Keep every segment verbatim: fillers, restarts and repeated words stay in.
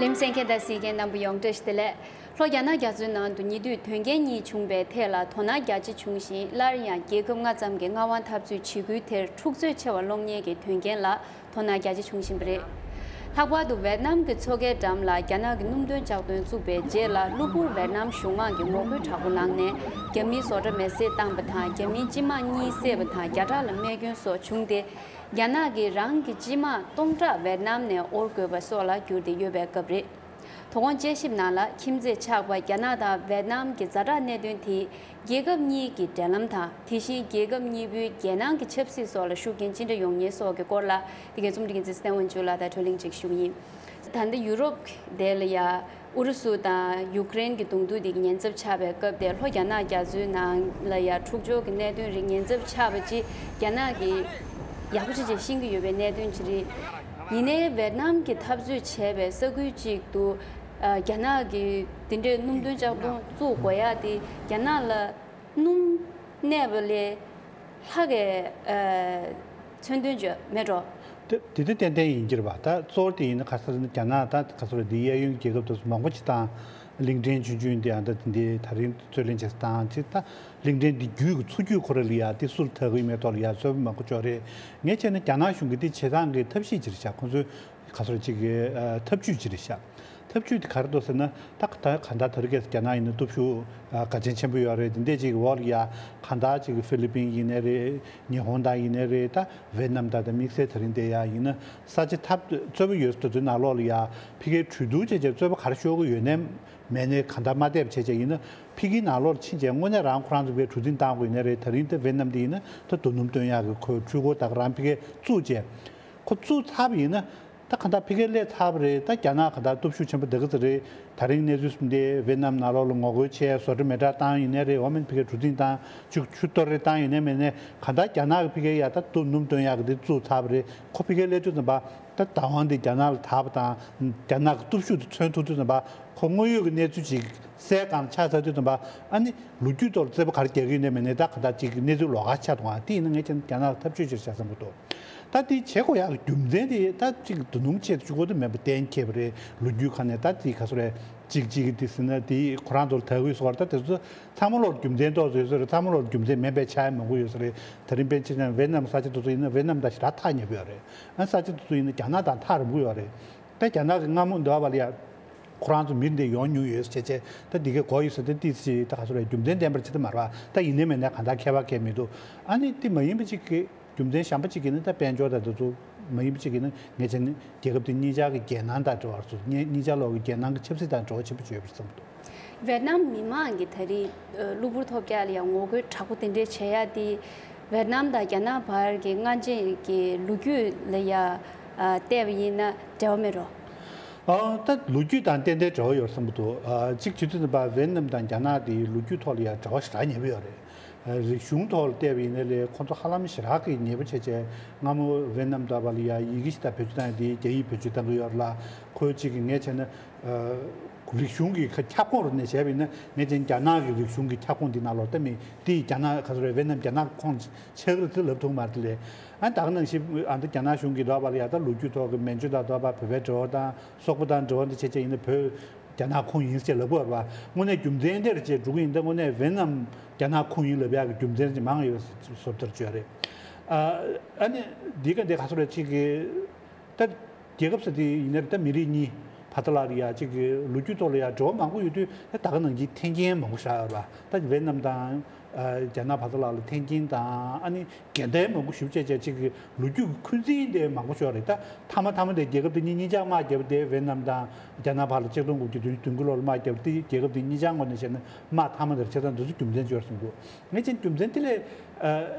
རིམ་གསན་མཁན་དང་གཟིགས་མཁན་རྣམ་པ་ཡོངས་བཀྲ་ཤིས་བདེ་ལེགས། ལྷོ་རྒྱ་ནག་རྒྱ་མཚོའི་ནང་དུ་ཉེ་དུས་དོན་རྐྱེན་གཉིས་བྱུང་བའི་ཐད་ལ་དོ་སྣང་རྒྱ་ཆེ་བྱུང་ཞིང་། སླར་ཡང་རྒྱལ་ཁབ་ལྔ་ཙམ་གྱི་མངའ་དབང་འཐབ་རྩོད་བྱེད་ཁུལ་དེར་འཁྲུག་རྩོད་ཆེ་བ་སློང་མཁན་གྱི་དོན་རྐྱེན་ལ་དོ་སྣང་རྒྱ་ཆེ་བྱུང་བཞིན་པ་རེད། ལྷག་པར་དུ་ཝེད་ནམ་གྱི་མཚོ་ཁའི་འགྲམ་ལ་རྒྱ་ནག་གི་སྣུམ་འདོན་ལྕགས་འདོན་བཙུགས་པའི་རྗེས་ལ། གློ་བུར་ཝེད་ནམ་གཞུང་མང་གིས་ངོ་རྒོལ་དྲག་པོ་གནང་ནས། རྒྱ་མིའི་བཟོ་གྲྭ་མེ་བསྲེགས་བཏང་པ་དང་། རྒྱ་མིའི་སྤྱི་དམངས་གཉིས་བསད་པ་དང་། བརྒྱ་ཕྲག་ལ་རྨས་སྐྱོན་སོགས་བྱུང་སྟེ། རྒྱ་ནག་གིས་རང་གི་སྤྱི་དམངས་སྟོང་ཕྲག་ཝེད་ནམ་ནས་དབོར་དགོས་པ་སོགས་ལ་གྱུར་ཏེ་ཡོད་པའི་སྐབས་རེད། དོ་དགོང་དཔྱད་ཞིབ་ནང་ལ། ཁྱིམ་མཚེས་ཆགས་པ་རྒྱ་ནག་དང་ཝེད་ནམ་གྱི་ཛ་དྲག་གནད་དོན་དེས་རྒྱལ་ཁབ་གཉིས་ཀྱི་འབྲེལ་ལམ་དང་། དེ་བཞིན་རྒྱལ་ཁབ་གཉིས་པོའི་རྒྱལ་ནང་གི་ཆབ་སྲིད་སོགས་ལ་ཤུགས་རྐྱེན་ཅི་འདྲ་ཡོང་ཉེན་སོགས་ཀྱི་སྐོར་ལ། འདི་གའི་རྩོམ་སྒྲིག་འཛིན་སྟེང་ཝུན་ཅུ་ལགས་དང་གྲོས་གླེང་ཅིག་ཞུ་གི་ཡིན། ད་ལྟ་ཡུ་རོབ་དེ་ལ་ཡ། ཨུ་རུ་སུ་དང་ཡུཀ་རེན་གྱི་གདོང་ཐུག་དེ་གི་ཉེན་ཚབས་ཆགས་པའི་སྐབས་དེ། ལྷོ་རྒྱ་ནག་རྒྱ་མཚོའི་ནང་ལ་ཡ་འཁྲུག་སྦྱོར་གྱི་གནད་དོན་རིགས་ཉེན་ཚབས་ཆགས་པ་ཅིག་རྒྱ་ནག་གིས་ཡག་པོ་ཅིག་ཅིག་ཤེས་ཀྱི་ཡོད་པའི་གནད་དོན་ཅིག་རེད། ཡིན་ནའི་ཝེད་ནམ་གྱིས་འཐབ་རྩོད་བྱས་པའི་ས་ཁུལ་ཅིག་ཏུ་ཨ། རྒྱ་ནག་གིས་དེ་འདྲའི་སྣུམ་འདོན་ལྕགས་འདོན་བཙུགས་དགོས་ཡ་དེ་རྒྱ་ནག་ལ་སྣུམ་གནས་པ་ལས་ལྷག་གི་ཨ། མཚོན་དོན་ཅིག་མེད་འགྲོ། དེ་དེ་དེ་ཏན་ཏན་ཡིན་གྱི་རེད་པ། ད་གཙོ་བོ་དེ་ཡིན་ན་ག་ས་རེད་ན། རྒྱ་ནག་ད་ག་ས་རེད། འདི་གཡས་གཡོན་རྒྱལ་ཁབ་དེ་ཚོ་མང་པོ་ཅིག་དང་གླིང་ཕྲན་ཆུང་ཆུང་འདི་ཡང་ད་དེ་འདི་ད་རིང་རྩོད་གླེང་བྱེད་ས་དང་ཅིག་ད་གླིང་ཕྲན་འདི་རྒྱུད་ཀྱི་མཚོ་རྒྱུད་ཁོ་ར་ལ་ཡ་དེ་སུ་ལ་ཐད་ཀྱི་ཡོད་མེད་ཐོག་ལ་ཡ་རྩོད་པ་མང་པོ་ཅིག་ཡོད་རེད། ངས་བྱས་ན་རྒྱ་ནག་གཞུང་གི་དེ་བྱེད་སྟངས་ཀྱི་ཐབས་ཤེས་ཅིག་རེད་ཤག་ཁོང་ཚོའི་ག་ས་རེད་ཅིག་གི་ཨ། ཐབས་ཇུས་ཅིག་རེད་ཤག་ཐབས་ཇུས་དེ་ག་རེ་འདུག་ཟེར་ན། ད་ད་གང་ལྟར་དེ་རིང་ཁ་སང་རྒྱ་ནག་ཡིན་ན་སྟོབས་ཤུགས་ཨ། གལ་ཆེན་ཆེན་པོ་ཡོད་རེད། དེ་འདྲས་ཅིག་གི་འོག་ལ་ཡ་གང་ལྟར་ཅིག་གི་ཧྥི་ལི་པིན་ཡིན་ནའི་རེད། ཉི་ཧོང་དང་ཡིན་ནའི་རེད། ད་ཝེད་ནམ་དང་དམིགས་བསལ་དེ་རིང་དེ་ཡ་ཡིན་ན་ས་ཆ་འཐབ་རྩོད་པ་ཡོད་ས་དེ་ཚོའི་ནང་ལོགས་ལ་ཡ་ཕ་གིའི་གྲོས་བསྡུར་བྱས་བྱས་རྩོད་པ་ག་རེ་ཤོར་གི་ཡོད་ནའི་མེད་ནའི་གང་ལྟར་མ་བསྡད་པ་བྱས་བྱས་ཡིན་ན། ཕ་གིའི་ནང་ལོགས་ལ་ཕྱིན་བྱས་དངོས་གནས་རང་ཁོ་རང་ཚོ་ཕ་གིར་གྲུ་གཟིངས་བཏང་དགོས་ཡིན་ནའི་རེད། དེ་རིང་དེ་ཝེད་ནམ་དེ་ཡིན་ན་ད་རྡོ་སྣུམ་བཏོན་ཡག་གི་ཁོའི་འཕྲུལ་འཁོར་ད་ག་རང་ཕ་གིར་བཙུགས་བྱས། ཁོ་བཙུགས་ཚར་བ་ཡིན་ན། ད་གང་ལྟར་ཕ་གིར་སླེབས་ཚར་བ་རེད། ད་རྒྱ་ནག་གང་ལྟར་སྟོབས་ཤུགས་ཆེན་པོ་འདི་ག་ཚོད་རེད། ད་རིང་གནས་ཚུལ་གསུངས་ཏེ་ཝེད་ནམ་ནང་ལོགས་ལ་ངོ་རྒོལ་བྱས། བཟོ་གྲྭ་མེ་སྲེག་བཏང་ཡིན་ནའི་རེད། འོ་མེད་ཕ་གིར་གྲུ་གཟིངས་བཏང་། ཆུ་ཆུ་གཏོར་རེ་བཏང་ཡིན་ནའི་མིན་ནའི་གང་ལྟར་རྒྱ་ནག་གིས་ཕ་གིར་ཡ་ད་རྡོ་སྣུམ་བཏོན་ཡག་གི་དེ་བཙུགས་ཚར་བ་རེད། ཁོ་ཕ་གིར་སླེབས་དུས་ཙམ་པ་ད་བདག་དབང་དེ་རྒྱ་ནག་ལ་དག་པ་དང་། རྒྱ་ནག་གི་སྟོབས་ཤུགས་དེ་མཚོན་ཐུབ་དུས་ཙམ་པ་ཁོ་དངོས་ཡོད་ཀྱི་གནས་ཚུལ་ཅིག་གསལ་སྒང་ལ་ཆགས་ཚར་དུས་ཙམ་པ། ཨ་ནི་ལོ་རྒྱུས་ཐོག་ལ་རྩོད་པ་ག་རེ་རྒྱག་གི་ཡོད་ནའི་མིན་ནའི་ད་གང་ལྟར་ཅིག་གནས་ཚུལ་ལོགས་ཀ་ཆགས་འདུག་ཨ། དེ་ཡིན་ན་ངས་བྱས་ན་རྒྱ་ནག་ལ་ཐབས་ཇུས་ཅིག་བྱ་བསམ་གྱི་འདུག་ད་དེ་བྱེད་དགོས་ཡག་གི་རྒྱུ་མཚན་དེ་ད་ཅིག་རྡོ་སྣུམ་ཆེད་དུ་གཅིག་པོ་དེ་མིན་པ་གཏན་འཁེལ་བ་རེད། ལོ་རྒྱུས་ཁ་ནས་ད་དེ་ག་ཚོད་རེད། གཅིག་གཅིག་གི་དེ་ཟེར་ན་དེ་ཁོ་རང་ཚོར་དག་གི་སོགས་ད་དེ་ཚོ་ཚང་མ་ལོག་རྒྱུ་མཚན་ཏོག་ཙམ་ཡོད་ས་རེད། ཚང་མ་ལོག་རྒྱུ་མཚན་མེད་པའི་ཆ་ཡང་མང་པོ་ཡོད་ས་རེད། དེ་རིང་དཔེར་ན་ཆ་བཞག་ན་ཝེད་ནམ་ས་ཆ་དེ་ཚོ་ཡིན་ན་ཝེད་ནམ་དང་ཞེ་དྲག་ཐག་ཉེ་པོ་ཡོད་རེད། ཨ་ས་ཆ་དེ་ཚོ་ཡིན་ན་རྒྱ་ནག་དང་ཐག་རིང་པོ་ཡོད་རེད། ད་རྒྱ་ནག་གི་སྔ་མོ་འདི་བ་ལ་ཡ་ཁོ་རང་ཚོ་མི་འདི་ཡོང་མྱོང་ཡོད་ཟེར་བྱས་བྱས། ད་འདི་གའི་གོ་ཡོད་ས་དེ་ཏིས་ཅིག་ད་ག་ཚོད་རེད། རྒྱུ་མཚན་ལྡན་པ་ཅིག་ད་མ་རེད་པ། ད་ཡིན་ནའི་མིན་ནའི་གང་ལྟར་ཁྱད་པར་གང་ཡང་མི་འདུག་ཨ་ནི་དེ་མ་ཡིན་པ་ཅིག་གི་རྒྱུ་མཚན་གཞན་པ་ཅིག་ཡིན་ན། ད་དཔལ་འབྱོར་དང་དེ་ཚོ་མ་ཡིན་པ་ཅིག་ཡིན་ན། ངས་བྱས་ན་རྒྱལ་ཁབ་དེ་གཉིས་ཆར་གྱི་རྒྱལ་ནང་དང་འབྲེལ་བ་སོགས། གཉིས་གཉིས་ཆར་ལོག་གི་རྒྱལ་ནང་གི་ཆབ་སྲིད་དང་འབྲེལ་བ་ཆེན་པོ་ཅིག་ཡོད་པར་བསམ་འདུག་ཝེད་ནམ་མི་མང་གིས་ད་རེས་གློ་བུར་ཐོལ་རྒྱག་ལ་ཡང་ངོ་རྒོལ་དྲག་པོ་དེ་འདྲས་བྱེད་ཡ་དེ། ཝེད་ནམ་དང་རྒྱ་ནག་བར་གྱི་སྔ་རྗེས་ཀྱི་ལོ་རྒྱུས་ལ་ཡ་བལྟས་པ་ཡིན་ན་འབྲེལ་བ་མེད་འགྲོ། ཨ། ད་ལོ་རྒྱུས་དང་ཏན་ཏན་འབྲེལ་བ་ཡོད་བསམ་གྱི་འདུག་ཨ། གཅིག་བྱེད་དུས་ཙམ་པ་ཝེད་ནམ་དང་རྒྱ་ནག་དེ་ལོ་རྒྱུས་ཐོག་ལ་ཡང་འབྲེལ་བ་ཞེ་དྲག་ཉེ་པོ་ཡོད་རེད། ཨ། རིག་གཞུང་ཐོག་ལ་བལྟས་པ་ཡིན་ན་ལས་ཁོང་ཚོ་ཧ་ལམ་ཞེ་དྲག་གི་ཉེ་པོ་བྱས་བྱས། སྔ་མོ་ཝེད་ནམ་དང་བ་ལ་ཡ་ཡི་གེ་ཞིག་ད་བེད་སྤྱོད་བཏང་གི་ཡོད་རེད་ལ། ཁོས་རྒྱ་ཡིག་བེད་སྤྱོད་བཏང་གི་ཡོད་རེད་ལ། ཁོས་གཅིག་གི་ངས་བྱས་ན། ཨ། རིག་གཞུང་གི་ཁྱབ་ཁོངས་རུ་ནས་བྱས་པ་ཡིན་ན། ངས་བྱས་ན་རྒྱ་ནག་གི་རིག་གཞུང་གི་ཁྱབ་ཁོངས་འདི་ནང་ལོགས་ལྟ་མི་དེ་རྒྱ་ནག་ག་ཚོད་རེད། ཝེད་ནམ་རྒྱ་ནག་ཁོངས་ཆགས་ཀྱི་རེད་ཟེར་ལབ་ཐུབ་མ་རེད་ལས། ཨ། ད་ག་ནང་བཞིན་ཨ་ད་རྒྱ་ནག་གཞུང་གིས་འདྲ་བ་ལ་ཡ་ད་ལོ་རྒྱུས་ཐོག་གི་མན་ཇུ་དང་འདྲ་བ་བོད་པའི་འབྲེལ་བ་དང་སོག་པོ་དང་འབྲེལ་བ་འདི་བྱས་བྱས་ཡིན་ན་བོད་རྒྱ་ནག་ཁོངས་ཡིན་ཟེར་ལབ་དགོས་རེད་པ། དངོས་གནས་རྒྱུ་མཚན་དེར་བྱས་འགྲོ་གི་ཡིན་ད། དངོས་གནས་ཝེད་ནམ་རྒྱ་ནག་ཁོངས་ཡིན་ལབ་ཡག་གི་རྒྱུ་མཚན་ཅིག་མང་ཡོད་བཟོ་ལྟར་བརྗོད་རེད། ཨ། ཨ་ནི་འདི་ག་འདི་ག་ཚོད་རེད། གཅིག་གི་ད་རྒྱལ་ཁབ་ཟེར་དེ་ཡིན་ན་རེད། ད་མི་རིགས་གཉིས་བར་དུ་ལ་ཡ་གཅིག་གི་ལོ་རྒྱུས་ཐོག་ལ་ཡ་འབྲེལ་བ་མང་པོ་ཡོད་དུས། ད་ག་ནང་བཞིན་འཐེན་འཁྱེར་མང་པོ་བཞག་ཡོད་རེད་པ། ད་ཝེད་ནམ་དང་ཨ་རྒྱ་ནག་བར་དུ་ལ་ལ་འཐེན་འཁྱེར་དང་། ཨ་ནི་འགལ་ཟླ་མང་པོ་ཞེ་པོ་བྱས་བྱས། གཅིག་གི་ལོ་རྒྱུས་ཀྱི་འཁོན་འཛིན་དེ་མང་པོ་ཤོར་རེད། ད་མཐའ་མ་མཐའ་མ་དེ་རྒྱལ་ཁབ་དེ་གཉིས་གཉིས་ཆར་དམག་བརྒྱབ་པ་དེ། ཝེད་ནམ་དང་རྒྱ་ནག་བར་ལ་ཆིག་སྟོང་དགུ་བརྒྱ་བདུན་ཅུ་དོན་དགུ་ལོར་དམག་བརྒྱབ་པ་དེ། རྒྱལ་ཁབ་དེ་གཉིས་ཆར་ངོས་ནས་བཤད་ན་དམག་མཐའ་མ་དེར་བྱས་ཙང་། དེ་ཚོ་རྒྱུ་མཚན་ཅིག་ཡོད་བསམ་གྱི་འདུག་ངས་བྱས་ན་རྒྱུ་མཚན་དེ་ལས་ཨ་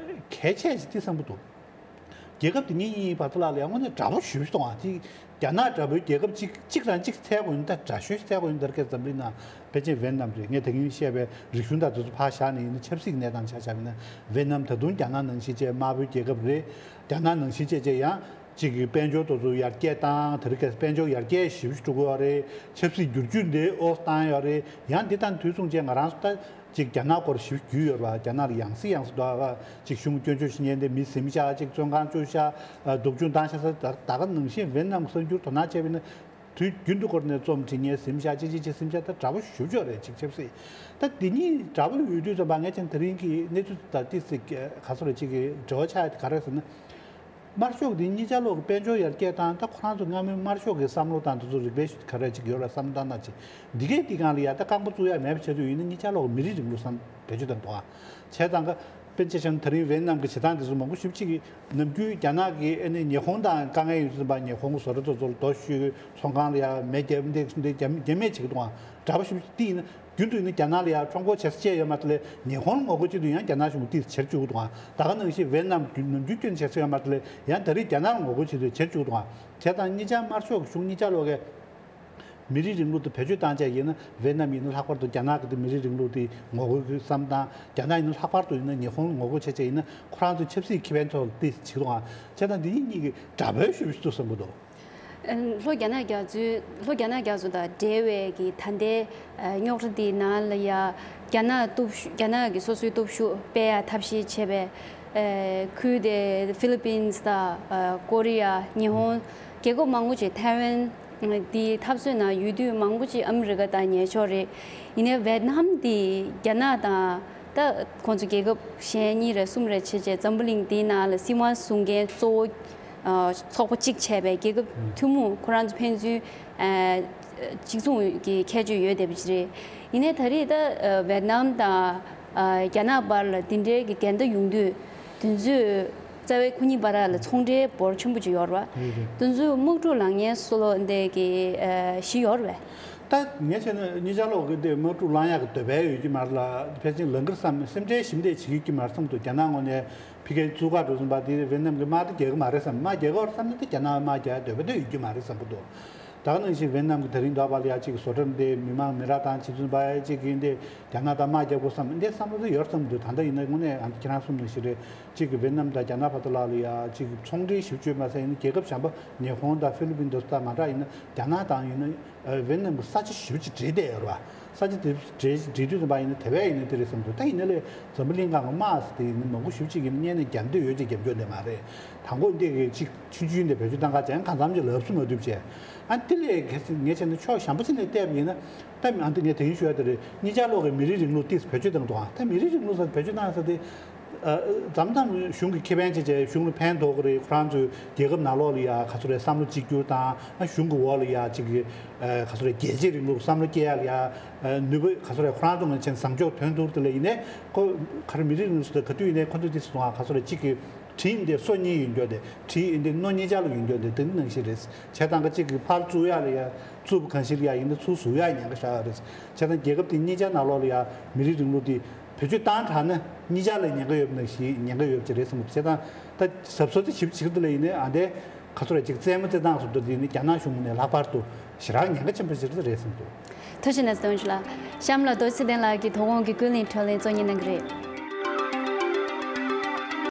གལ་ཆེ་ཞིག་དེ་བསམ་གྱི་འདུག་རྒྱལ་ཁབ་དེ་གཉིས་གཉིས་བར་དུ་ལ་ལ་ཡང་དངོས་གནས་འདྲ་པོ་ཞེ་པོ་ཞིག་མཐོང་བ་དེ། རྒྱ་ནག་འདྲ་པོའི་རྒྱལ་ཁབ་གཅིག་གཅིག་དང་གཅིག་འཚོལ་དགོས་ཡིན་ད། དགྲ་གཤོས་ཤིག་འཚོལ་དགོས་ཡིན་ད། རྒྱ་ནག་འཛམ་གླིང་ནང་ཕལ་ཆེར་ཝེད་ནམ་རེད། ངས་ད་གིན་བཤད་པའི་རིག་གཞུང་དང་དེ་ཚོ་ཕར་བཞག་ནས་ཡིན་ན། ཆབ་སྲིད་ཀྱི་གནས་སྟངས་ཆ་བཞག་པ་ཡིན་ན། ཝེད་ནམ་ད་དུང་རྒྱ་ནག་ནང་བཞིན་བྱས་དམར་པོའི་རྒྱལ་ཁབ་རེད། རྒྱ་ནག་ནང་བཞིན་བྱས་བྱས་ཡང་གཅིག་གི་དཔལ་འབྱོར་དེ་ཚོ་ཡར་རྒྱས་བཏང་། དེ་རིང་ཁ་སང་དཔལ་འབྱོར་ཡར་རྒྱས་ཞེ་པོ་ཞིག་འགྲོ་གི་ཡོད་རེད། ཆབ་སྲིད་བསྒྱུར་བཅོས་འདི་ཨོ་བཏང་ཡོད་རེད། ཡང་འདི་དང་དུས་མཚུངས་བྱས་ང་རང་ཚོ་ད་ཅིག་རྒྱ་ནག་སྐོར་ཞིབ་རྒྱུས་ཡོད་པ། རྒྱ་ནག་ལ་ཡང་སེ་ཡང་སེ་འདུག་པ། ཅིག་གཞུང་སྐྱོན་བརྗོད་བྱེད་མཁན་དེ་མི་ཟིན་བཞག་ཅིག་བཙོན་ཁང་བཅུག་བཞག་ཨ། སྡུག་སྦྱོང་བཏང་བཞག་ས། ད་ད་ག་ནང་བཞིན་ཝེད་ནམ་གསར་འགྱུར་དོ་སྣང་བྱས་པ་ཡིན་ན། དུས་རྒྱུན་དུ་སྐོར་ནས་རྩོམ་བྲིས་མཁན་གཟིམ་ཤག་ཅི་ཅི་ཅི་གཟིམ་ཤག་ད་འདྲ་པོ་ཞེ་པོ་ཅིག་ཡོད་རེད། ཅིག་ཆབ་སྲིད་ད་འདི་གཉིས་འདྲ་པོ་ཡོད་དུས་ཙམ་པ་ངས་ཅང་དེ་རིང་གི་གནས་ཚུལ་དང་ཏི་སི་ག་ཚོད་རེད། ཅིག་གི་འབྲེལ་བ་ཆགས་ཡ་དེ་ག་རེ་ཟེར་ན། དམར་ཤོག་འདི་གཉིས་ཆ་ལོག་གི་དཔལ་འབྱོར་ཡར་རྒྱས་བཏང་། ད་ཁོ་རང་ཚོ་སྔ་མོའི་དམར་ཤོག་གི་བསམ་བློ་དང་དེ་ཚོ་རིགས་པས་ག་རེ་ཅིག་ཡོད་ལ་བསམ་བློ་བཏང་ན་ཅིག་འདི་གས་འདི་གང་ལ་ཡ་ད་རྐང་པ་བཙུགས་ཡ་མེད་པ་བྱེད་དུས་ཡིན་ན་གཉིས་ཆ་ལོག་གི་མི་རིགས་རིང་ལུགས་བསམ་བེད་སྤྱོད་བཏང་འདུག་ཨ། བྱས་ཙང་ཀ་དཔེར་ན་ཆ་བཞག་ན་ད་རིང་ཝེ་ནམ་གྱི་བྱེད་སྟངས་དེ་ཚོ་མང་པོ་ཞེ་པོ་ཅིག་གིས་ནམ་རྒྱུན་རྒྱ་ནག་གིས་ཨ་ནི་ཉི་ཧོང་དང་དཀའ་ངལ་ཡོད་དུས་ཙམ་པ་ཉི་ཧོང་གི་བཟོ་གྲྭ་ཚོ་ཚོར་རྡོ་གཞུས། ཚོང་ཁང་ལ་ཡ་མེ་བརྒྱབ། འདི་འདི་རྒྱ་རྒྱ་མེད་བྱེད་ཀྱི་འདུག་ཨ། འདྲ་པོ་ཞེ་པོ་ཅིག་དེ་ཡིན་ན། རྒྱུན་དུ་ཡིན་ན་རྒྱ་ནག་ལ་ཡང་ཁྲོམ་སྐོར་བྱེད་ས་བཅས་ཡོད་མ་རེད་ལས། ཉི་ཧོང་ལ་ངོ་རྒོལ་བྱེད་དུས་ཡང་རྒྱ་ནག་གཞུང་གིས་ཏོག་ཙམ་བྱེད་བཅུག་གི་འདུག་ཨ། ད་ག་ནང་བཞིན་ཝེ་ནམ་རྒྱུན་ནམ་རྒྱུན་སྐྱོན་བྱེད་ས་ཡོད་མ་རེད་ལས། ཡང་ད་རེས་རྒྱ་ནག་ལ་ངོ་རྒོལ་བྱེད་དུས་བྱེད་བཅུག་གི་འདུག་ཨ། བྱས་ཙང་གཉིས་ཆ་དམར་ཤོག་གི་གཞུང་གཉིས་ཆ་ལོག་གིས་མི་རིགས་རིང་ལུགས་དེ་བེད་སྤྱོད་བཏང་བྱས་ཡིན་ན། ཝེ་ནམ་ཡིན་ན་ལྷག་པར་དུ་རྒྱ་ནག་གི་དེ་མི་རིགས་རིང་ལུགས་དེ་ངོ་རྒོལ་གྱི་བསམ་སྟངས། རྒྱ་ནག་ཡིན་ན་ལྷག་པར་དུ་ཡིན་ན་ཉི་ཧོང་ལ་ངོ་རྒོལ་བྱས་བྱས་ཡིན་ན་ཁོ་རང་ཚོའི་ཆབ་སྲིད་ཁེ་ཕན་ཐོག་ལ་ཏོག་ཙམ་བྱེད་ཀྱི་འདུག་ཨ། བྱས་ཙང་འདི་གཉིས་གཉིས་ཀྱི་འདྲ་པོ་ཞེ་པོ་ཞིག་འདུག་བསམ་གྱི་འདུག་ལྷོ་རྒྱ་ནག་རྒྱ་མཚོའི། ལྷོ་རྒྱ་ནག་རྒྱ་མཚོ་དང་འབྲེལ་བའི་གི་ད་ལྟའི་རྙོག་དྲ་དེའི་ནང་ལ་ཡ། རྒྱ་ནག་སྟོབས་ཤུགས། རྒྱ་ནག་གི་སོ་སོའི་སྟོབས་ཤུགས་སྤེལ་ཡ་ཐབས་ཤེས་བྱས་པའི་ཁུལ་དེ་ཧྥི་ལི་པིན་དང་ཀོ་རི་ཡ། ཉི་ཧོང་། རྒྱལ་ཁབ་མང་པོ་ཅིག་ཐའེ་ཝན་དེའི་འཐབ་རྩོད་ནང་ཡོད་དུས་མང་པོ་ཅིག་ཨ་མི་རི་ཀ་དང་ཉེ་ཕྱོགས་རེད། ཡིན་ནའི་ཝེད་ནམ་དེ་རྒྱ་ནག་དང་། ད་ཁོང་ཚོ་རྒྱལ་ཁབ་གཞན་གཉིས་རེ་གསུམ་རེ་བྱས་བྱས་འཛམ་བུ་གླིང་འདིའི་ནང་ལ་སྲིད་དབང་བཟུང་མཁན་གཙོ་བོ། ཨ། ཚོགས་པ་གཅིག་བྱས་པའི་རྒྱལ་ཁབ་ཐུན་མོང་ཁོ་རང་ཚོ་ཕན་ཚུན། ཨ། གཅིག་མཚུངས་ཀྱི་ཁྱད་ཆོས་ཡོད་བསྡད་པ་ཅིག་རེད། ཡིན་ནའི་ད་རེས་ད། ཨ། ཝེད་ནམ་དང་། ཨ། རྒྱ་ནག་བར་ལ་འདི་འདྲའི་གི་འགལ་ཟླ་ཡོང་དུས་དེ་ཚོས་རྩ་བའི་ཁོ་གཉིས་བར་ལ་ཚོང་འབྲེལ་འབོར་ཆེན་པོ་ཅིག་ཡོད་རེད་བ། རེད་རེད། དེ་ཚོས་དམག་འཁྲུག་ལངས་མཁན་བཟོ་འདྲ་གི་ཨ། གཞི་ཡོད་རེད་བས། ད་ངས་བྱས་ན་གཉིས་ཆ་ལོག་གི་དེ་དམག་འཁྲུག་ལངས་ཡག་གི་འདོད་པ་ཡོད་ཀྱི་མ་རེད་ལ། ཕལ་ཆེར་ལང་ཀར་བསམ། སེམས་ཁྲལ་ཞིབ་འདེགས་བྱེད་ཀྱི་ཡོད་ཀྱི་མ་རེད་བསམ་འདུག་རྒྱ་ནག་ངོས་ནས་ཕ་གིར་བཙུགས་ག་འགྲོ་བཞིན་པ་དེ་ཝེད་ནམ་གྱི་དམག་དེ་རྒྱག་གི་མ་རེད་བསམ། དམག་རྒྱག་གི་ཡོད་བསམ་ན་དེ་རྒྱ་ནག་དམག་རྒྱག་ཡག་འདོད་པ་དེ་ཡོད་ཀྱི་མ་རེད་བསམ་གྱི་འདུག་ད་ག་ནང་བཞིན་ཝེད་ནམ་གྱི་ད་རིང་འདྲ་པོ་ལ་ཡ་གཅིག་གི་བཟོ་གྲྭ་འདི་མི་མང་མི་རབས་དང་ཕྱི་ཚུན་པ་གཅིག་གིས་འདི་རྒྱ་ནག་དང་དམག་རྒྱག་དགོས་བསམ་འདི་བསམ་བློ་དེ་ཡོད་བསམ་འདུག་ད་ལྟ་ཡིན་ན་དངོས་གནས་ཨ་ནི་ཁྱེད་རང་གསུངས་ནང་བཞིན་རེད། གཅིག་གི་ཝེད་ནམ་དང་རྒྱ་ནག་བར་དུ་ལ་ལ་ཡ་གཅིག་གི་ཚོང་འབྲེལ་ཞིབ་བཅོས་མ་ཟད་ཡིན་ན་རྒྱལ་ཁབ་གཞན་པ་ཉི་ཧོང་དང་ཧྥི་ལི་པིན་དེ་ཚོ་དང་མ་འདྲ་ཡིན་ན་རྒྱ་ནག་དང་ཡིན་ན། ཨ། ཝེད་ནམ་གྱི་ས་ཆ་ཞེ་པོ་ཅིག་འབྲེལ་བསྡད་ཡོད་རེད་བ། ས་ཆ་དེ་འབྲེལ་འབྲེལ་དུས་ཙམ་པ་ཡིན་ན་དེ་བས་ཡིན་ན་དེ་རེད་བསམ་འདུག་ད་ཡིན་ན་ལས་འཛམ་བུ་གླིང་སྒང་གི་དམག་ཟེར་དེ་ཡིན་ན་མང་པོ་ཞེ་པོ་ཅིག་ཡིན་ན་སྔོན་ནས་རྒྱབ་འདོད་ཡོད་ཅེས་རྒྱབ་སྐྱོར་འདི་མ་རེད། དང་པོ་འདི་གི་གཅིག་ཆུང་ཆུང་འདི་བེད་སྤྱོད་བཏང་ག་ཅན་གང་འཚམ་ཅིག་ལབ་སུ་མ་ཐུབ་བྱས། ཨ། དེ་ལས་གལ་སྲིད་ངས་བྱས་ན་ཕྱོགས་གཞན་པ་ཅིག་ནས་བལྟས་པ་ཡིན་ན། ད་ཨ་འདི་ངས་དེ་རིང་ཞུ་ཡ་དེ་རེད། གཉིས་ཆ་ལོག་གི་མི་རིགས་རིང་ལུགས་ཏིས་བེད་སྤྱོད་བཏང་འདུག་ཨ། ད་མི་རིགས་རིང་ལུགས་ཟེར་བེད་སྤྱོད་བཏང་ས་དེ། ཨ། མཚམས་མཚམས་གཞུང་གི་ཁེ་ཕན་བྱས་བྱས་གཞུང་ལ་ཕན་ཐོགས་ཀྱི་རེད། ཁོ་རང་ཚོའི་རྒྱལ་ཁབ་ནང་ལོགས་ལ་ཡ་ག་ཚོད་རེད་བསམ་བློ་གཅིག་གྱུར་དང་། ཨ། གཞུང་གི་འོག་ལ་ཡ་གཅིག་གི། ཨ། ག་ཚོད་རེད་རྒྱལ་གཅེས་རིང་ལུགས་བསམ་བློ་སྐྱེ་ཡ་ལ་ཡ། ཨ། ནུས་པ་ག་ཚོད་རེད་ཁོ་རང་ཚོ་ངོས་ནས་བྱས་ན་བཟང་ཕྱོགས་དོན་ཐུག་དེ་ལ་ཡིན་ནའི་ཁོ་ག་རེ་མི་རིགས་རིང་ལུགས་ཟེར་ག་དུས་ཡིན་ནའི་ཁོ་ཚོ་དེ་སོང་ང་ག་ཚོད་རེད་གཅིག་གི་གྲི་ཡིན་ཏེ་སོ་གཉིས་ཡིན་རྒྱུ་དེ། གྲི་ཡིན་ཏེ་རྣོ་གཉིས་ཆ་ལ་ཡིན་རྒྱུ་དེ་དེ་ནང་བཞིན་རེད། བྱས་ཙང་ག་གཅིག་གི་ཕར་བཙུགས་ཡ་ལ་ཡ་བཙུགས་པ་གང་ཞིག་ལ་ཡ་ཡིན་ན་ཚུར་ཟུག་ཡ་ཉེན་ཁ་ཤར་ཡ་རེད། བྱས་ཙང་རྒྱལ་ཁབ་དེ་གཉིས་ཆ་ནང་ལོགས་ལ་ཡ་མི་རིགས་རིང་ལུགས་དེ། བེད་སྤྱོད་བཏང་དྲགས་ན་གཉིས་ཆ་ལ་ཉེན་ཁ་ཡོད་པ་ནང་བཞིན་ཉེན་ཁ་ཡོད་པ་ཅིག་རེད་བསམ་གྱི་འདུག་བྱས་ཙང་ད་གཟབ་གཟབ་ཅིག་བྱེད་བྱེད་ཀྱི་འདུག་ལ་ཡིན་ནའི་ཨ་འདྲའི་ག་ཚོད་རེད་ཅིག་རྩེད་མོ་རྩེད་སྟངས་སུ་འདུག་དེ་ནི་རྒྱ་ནག་གཞུང་ནས་ལྷག་པར་དུ་ཞེ་དྲག་ཉེན་ཁ་ཆེན་པོ་ཅིག་རེད་བསམ་འདུག་ཐུགས་རྗེ་ཆེ་གནས་ཚུལ་བཏོན་ཞུ་ལ། གཤམ་ལ་རྡོ་རྗེ་ཚེ་བརྟན་ལགས་ཀྱིས་དོ་དགོང་གི་ཀུན་གླེང་བགྲོ་གླེང་གཙོ་གཉེར་གནང་གི་རེད།